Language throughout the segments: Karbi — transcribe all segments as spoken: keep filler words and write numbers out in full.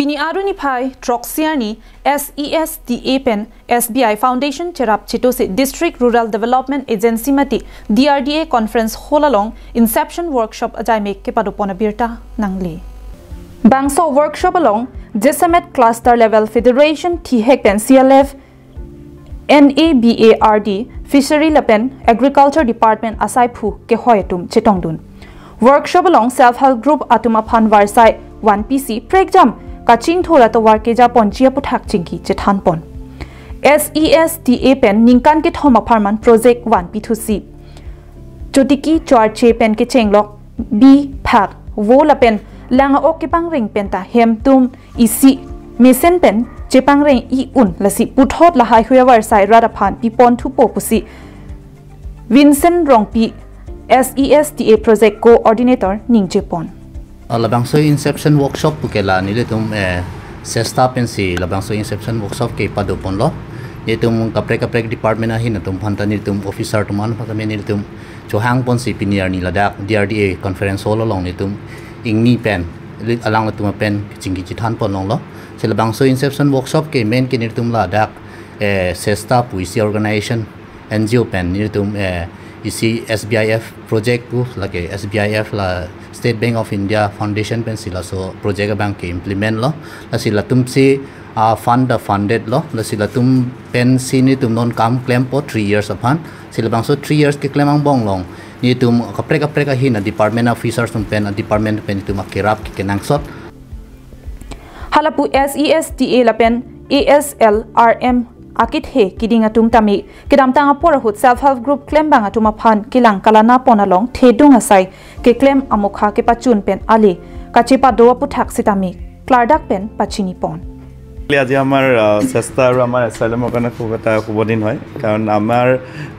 Pini Aru niphai throksi arni S E S D A pen S B I Foundation cherap chitose District Rural Development Agency mate D R D A Conference Hall along Inception Workshop ajaimek kepadopon abirta nangle. Bangso workshop along Jessamet Cluster Level Federation thihek pen C L F, N A B A R D, Fishery lapen Agriculture Department asaiphu kehoi atum chetongdun. Workshop along self help group atum aphan varsai vanpisi prekjam kachingthur atovar kejaponji aputhak chingki chethanpon. S E S D A pen ningkan kethom apharman project vanpithusi chotiki choarche pen kechenglok bi phak vo lapen lang a-ok kepangreng penta hemtum isi mesen pen chepangreng i-un lasi puthot lahai hui avarsai rat aphan piponthupo pusi Vincent Rongpi, S E S D A Project Coordinator ningjepon. Ah, labangso Inception Workshop pu ke la nelitum, eh, Sesta pensi labangso Inception Workshop kepadoponlo. Nelitum kaprek kaprek department ahin atum aphanta nelitum officer atum an aphanta nelitum chohangponsi pini arni ladak D R D A Conference Hall along nelitum ingni pen, lit alanglitum pen kachingki chethanpon longlo. Si labangso Inception Workshop ke main ke nelitum ladak, eh, Sesta pu isi organization N G O pen nelitum, eh, isi S B I F project pu lake S B I F la State Bank of India Foundation pensi laso project abang ke-implement lo. Lasi latumsi, ah, fund ta funded lo. Lasi latum pensi nelitum non kam klempo three years aphan. Si labangso three years keklem angbong along nelitum kaprek kaprek ahin a-department officers atum pen a-department pen nelitum akerap kenangsot. Halapu S E S D A lapen A S L R M akethe kiding atum tame kedamtang apor ahut self help group klembang atum aphan kelang kalanapon along thedung asai keklem amokha kepachun pen ale kachepado aputhak sitame klardak pen pachinipon. আজি আমাৰ আহ, চেষ্টা আৰু আমাৰ এছাইলামৰ কাৰণে খুব এটা শুভ দিন হয়। কাৰণ আমাৰ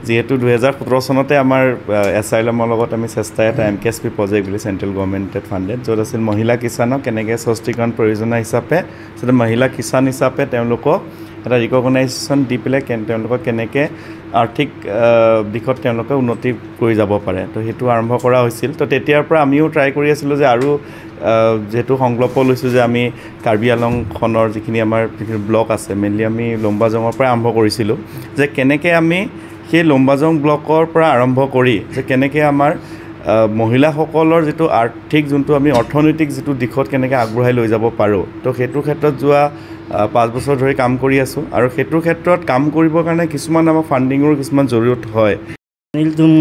যিহেতু দুহেজাৰ সোতৰ চনতে আমাৰ আহ, এছাইলামৰ লগত আমি চেষ্টা এটা M K S P project বুলি চেণ্ট্ৰেল গভৰ্ণমেণ্টে ফাণ্ডেড, য'ত আছিল মহিলা কিষাণক কেনেকৈ সশক্তিকৰণ পৰিযোজনা হিচাপে, আচলতে মহিলা কিষাণ হিচাপে তেওঁলোকক এটা ৰিকগনাইজেশ্যন দি পেলাই কেন তেওঁলোকক কেনেকৈ আৰ্থিক আহ, দিশত তেওঁলোকে উন্নতি কৰি যাব পাৰে। তো সেইটো আৰম্ভ কৰা হৈছিল। তো তেতিয়াৰ পৰা আমিও ট্ৰাই কৰি আছিলোঁ যে আৰু আহ, যিহেতু সংকল্প লৈছোঁ যে আমি কাৰ্বি আংলংখনৰ যিখিনি আমাৰ যিখিনি ব্লক আছে, মেইনলি আমি লম্বাজঙৰ পৰা আৰম্ভ কৰিছিলোঁ, যে কেনেকৈ আমি সেই লম্বাজং ব্লকৰ পৰা আৰম্ভ কৰি যে কেনেকৈ আমাৰ আহ, মহিলাসকলৰ যিটো আৰ্থিক, যোনটো আমি অৰ্থনৈতিক যিটো দিশত কেনেকৈ আগবঢ়াই লৈ যাব পাৰোঁ। তো সেইটো ক্ষেত্ৰত যোৱা আহ, পাঁচ বছৰ ধৰি কাম কৰি আছোঁ আৰু সেইটো ক্ষেত্ৰত কাম কৰিবৰ কাৰণে কিছুমান আমাৰ ফাণ্ডিঙৰো কিছুমান জৰুৰত হয়। Nelitum,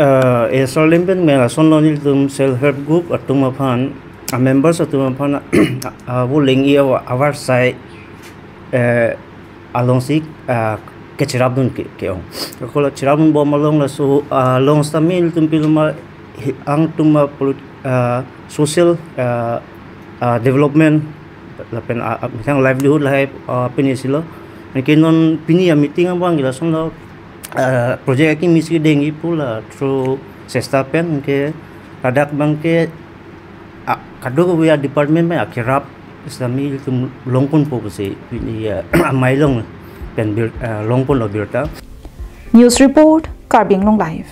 uh, A S R lim pen mela sonlo nelitum self help group atum aphan, a members atum aphan, uh, buling i awa- avarsai, uh, alongsi, uh, kecherapdun ke ke-ong. Kalau cherapdun bom along laso, uh, along sitame nelitum piloma hi- angtum a polit- uh, social, uh, uh, development lapen, uh, uh, methang livelihood lahai, uh, pini silo. Mungkin non pini a meeting abang gila sonlo, uh, project akimi si dengji pu la through sesta pen ke ladak abang ke, ah, kadokave a department pen akerap sitame nelitum longponpo pusi pini, ah, amei along pen bir, ah, longponlo birta. News report, Karbi Anglong Live.